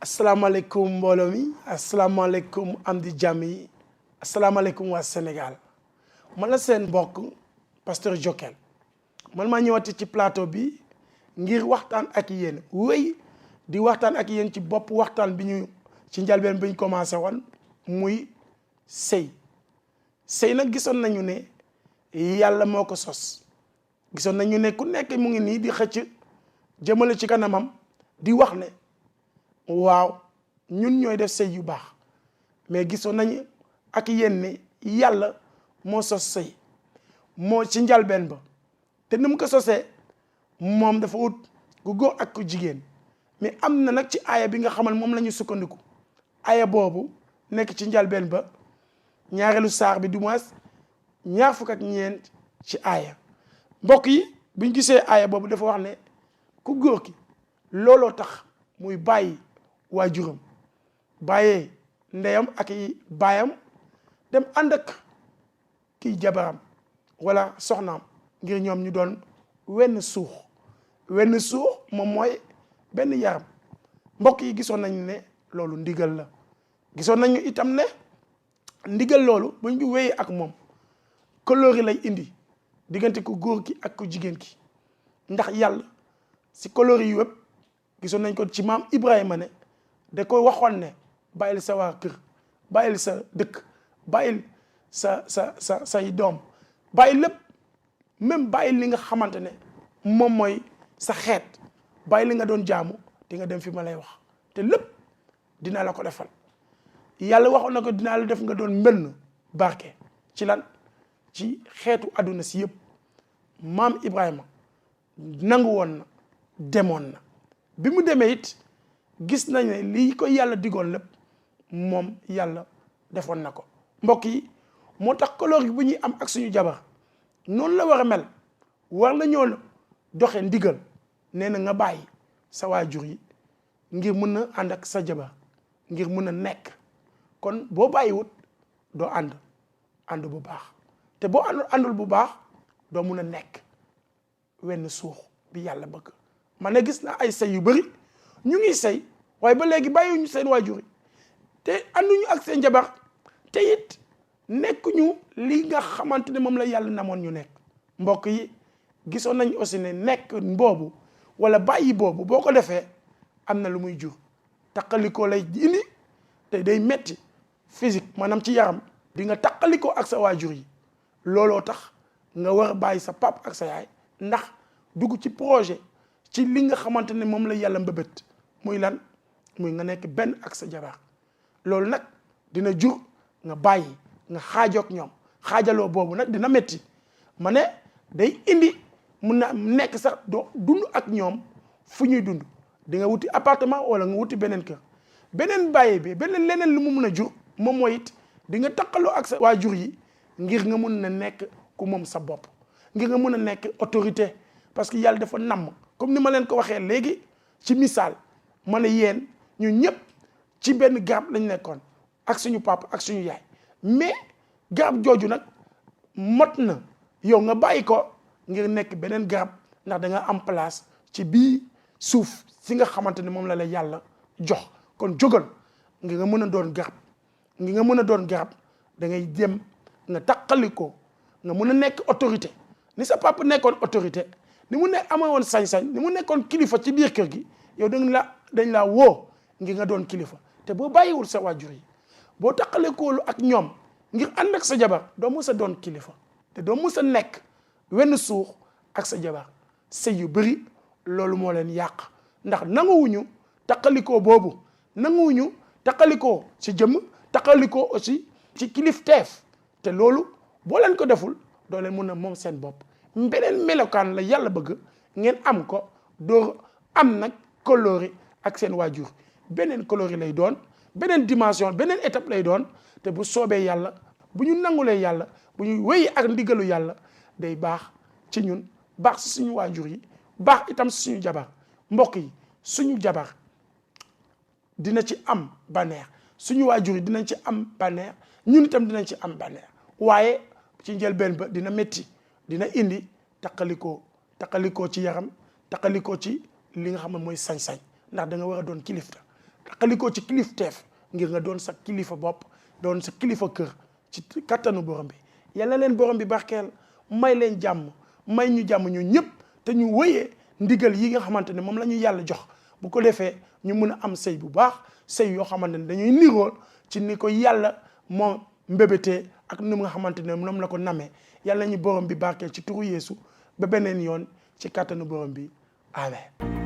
asalaamaaleykum mbooloo mi asalaamaaleykum am di jàmm yi asalaamaaleykum waa Sénégal man la seen mbokk pasteur Jokel man maa ñëwaat ci plateau bi ngir waxtaan ak yéen wéy di waxtaan ak yéen ci bopp waxtaan bi ñu ci njalbeen bi ñu commencé woon muy sëy nag gisoon nañu ne yàlla moo ko sos gisoon nañu ne ku nekk mu ngi nii di xëcc jëmale ci kanamam di wax ne waaw ñun ñooy def sëy yu baax mais gisoon nañu ak yéen ne yàlla moo sos sëy moo ci njalbeen ba te ni mu ko sosee moom dafa ut ku góor ak ku jigéen mais am na nag ci aaya bi nga xamal moom la ñu sukkandiku aaya boobu nekk ci njalbeen ba ñaareelu saar bi du moins ñaar fukk ak ñeent ci aaya mbokk yi buñ gisee aaya boobu dafa wax ne ku góor ki looloo tax muy bàyyi waajuram bàyyee ndeyam ak i baayam dem ànd ak kii jabaram wala soxnaam ngir ñoom ñu doon wenn suux moom mooy benn yaram mbokk yi gisoon nañu ne loolu ndigal la gisoon nañu itam ne ndigal loolu buñ ko wéyee ak moom kóllëre lay indi diggante ku góor ki ak ku jigéen ki ndax yàlla si kóllëre yu wépp gisoon nañ ko ci maam Ibrahima ne da koy waxoon ne bàyyil sa waa kër bàyyil sa dëkk bàyyil say doom bàyyi lépp même bàyyil li nga xamante ne moom mooy sa xeet bàyyi li nga doon jaamu di nga dem fi ma lay wax te lépp dinaa la ko defal yàlla waxoon na ko dinaa la def nga doon mbënn barke ci lan ci xeetu àdduna si yëpp maam Ibrahima nangu woon na demoon na bi mu demee it gis nañ ne lii ko yàlla digoon lépp moom yàlla defoon na ko mbokk yi moo tax kóllëre bu ñuy am ak suñu jabar noonu la war a mel war la ñoo doxe ndigal nee na nga bàyyi sa waajur yi ngir mun a ànd ak sa jabar ngir mun a nekk kon boo bàyyiwut doo ànd bu baax te boo àndul bu baax doo mun a nekk wenn suux bi yàlla bëgg man ne gis na ay sëy yu bëri ñu ngi sëy waaye ba léegi bàyyiwuñu seen waajur yi te ànduñu ak seen jabar te it nekkuñu li nga xamante ne moom la yàlla namoon ñu nekk mbokk yi gisoon nañ aussi ne nekk boobu wala bàyyi boobu boo ko defee am na lu muy jur taqalikoo lay indi te day metti physique maanaam ci yaram di nga taqalikoo ak sa waajur yi looloo tax nga war a bàyyi sa pap ak sa yaay ndax dugg ci projet ci li nga xamante ne moom la yàlla mbëbët muy lan muy nga nekk benn ak sa jabar loolu nag dina jur nga bàyyi nga xaajook ñoom xaajaloo boobu nag dina metti ma ne day indi mun na nekk sax doo dund ak ñoom fu ñuy dund di nga wuti appartement wala nga wuti beneen kër beneen bàyyi bi beneen leneen lu mu mun a jur moom mooy it di nga taqaloo ak sa waajur yi ngir nga mun na nekk ku moom sa bopp ngir nga mun a nekk autorité parce que yàlla dafa namm comme ni ma leen ko waxee léegi ci misaal ma ne yéen ñu ñëpp ci benn garab lañ nekkoon ak suñu papa ak suñu yaay mais garab jooju nag mot na yow nga bàyyi ko ngir nekk beneen garab ndax da nga am place ci bii suuf si nga xamante ne moom la yàlla jox kon jógal ngir nga mën a doon garab ngir nga mën a doon garab da ngay dem nga taqaliko nga mën a nekk autorité ni sa papa nekkoon autorité ni mu nekk amoon sañ-sañ ni mu nekkoon kilifa ci biir kër gi yow dañ laa woo ngir nga doon kilifa te boo bàyyiwul sa waajur yi boo taqalikoolu ak ñoom ngir ànd ak sa jabar doo mës a doon kilifa te doo mës a nekk wenn suux ak sa jabar sëy yu bëri loolu moo leen yàq ndax nanguwuñu taqalikoo boobu nanguwuñu taqalikoo ci jëmm taqalikoo aussi ci kilifteef te loolu boo leen ko deful doo leen mun a moom seen bopp beneen melokaan la yàlla bëgg ngeen am ko doo am nag kóllëre ak seen waajur beneen kóllëre lay doon beneen dimension beneen étape lay doon te bu soobee yàlla bu ñu nangulee yàlla bu ñu wéyi ak ndigalu yàlla day baax ci ñun baax si suñu waajur yi baax itam si suñu jabar mbokk yi suñu jabar dina ci am bànneex suñu waajur yi dinañ ci am bànneex ñun itam dinañ ci am bànneex waaye ci njëlbeen ba dina métti dina indi taqalikoo ci yaram taqalikoo ci li nga xam ne mooy sañ-sañ ndax da nga war a doon kilifta taqaliko ci kilifteef ngir nga doon sa kilifa bopp doon sa kilifa kër ci kattanu borom bi. yàlla leen borom bi barkeel may leen jàmm may ñu jàmm ñu ñëpp te ñu wëyee ndigal yi nga xamante ne moom la ñu yàlla jox bu ko defee ñu mun a am sëy bu baax sëy yoo xamante ne dañuy nirool ci ni ko yàlla moo mbébétee ak ni nga xamante ne moom la ko namee yàlla ñu borom bi barkeel ci turu Yeesu ba beneen yoon ci kattanu borom bi amen.